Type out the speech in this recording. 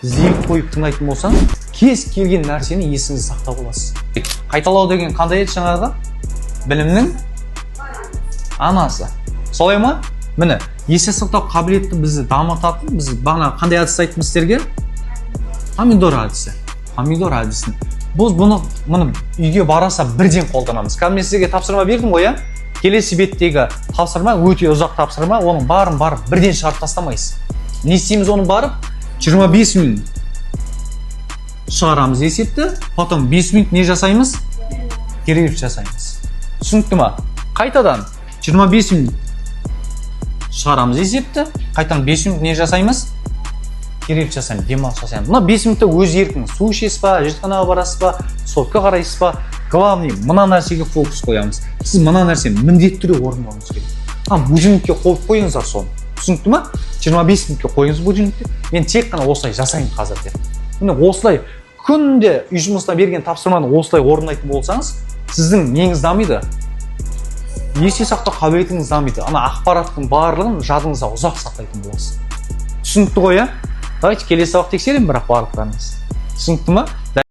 Зейін қойып тыңдайтын болсаң, кез келген нәрсені есіңізде сақтап аласыз. Қайталау деген қандай еді жаңағы? Білімнің анасы, солай ма? Міне, есте сақтау қабілетті бізді дамытатын. Біз бағана қандай әдіс айттым сіздерге? Помидор әдісі. Помидор әдісін біз бұны, мұны үйге бараса бірден қолданамыз. Қазір мен сізге тапсырма бердім ғой, иә? Келесі беттегі тапсырма өте ұзақ тапсырма. Оның барын барып бірден шығарып тастамайсыз. Не істейміз? Оны барып 25 минут шығарамыз есепті, потом 5 минут не жасаймыз? Перерыв жасаймыз. Түсінікті ма? Қайтадан 25 минут шығарамыз есепті, қайтадан 5 минут не жасаймыз? Перерыв жасаймыз, демалыс жасаймыз. Мына 5 минутта өз еркіңіз: су ішесіз ба, әжетханаға барасыз ба, сотка қарайсыз ба. Главный, мына нәрсеге фокус қоямыз. Сіз мына нәрсені міндетті түрде орындауыңыз керек. А будильникке қойып қойыңыздар соны, түсінікті ма? 25 минутке қойыңыз будильникті, мен тек қана осылай жасаймын қазір деп. Міне, осылай күнде үй жұмысына берген тапсырманы осылай орындайтын болсаңыз, сіздің неңіз дамиды? Есте сақтау қабілетіңіз дамиды. Ана ақпараттың барлығын жадыңызда ұзақ сақтайтын боласыз. Түсінікті ғой, иә? Давайте келесі сабақ тексеремін бірақ барлықтарыңыз. Түсінікті ма?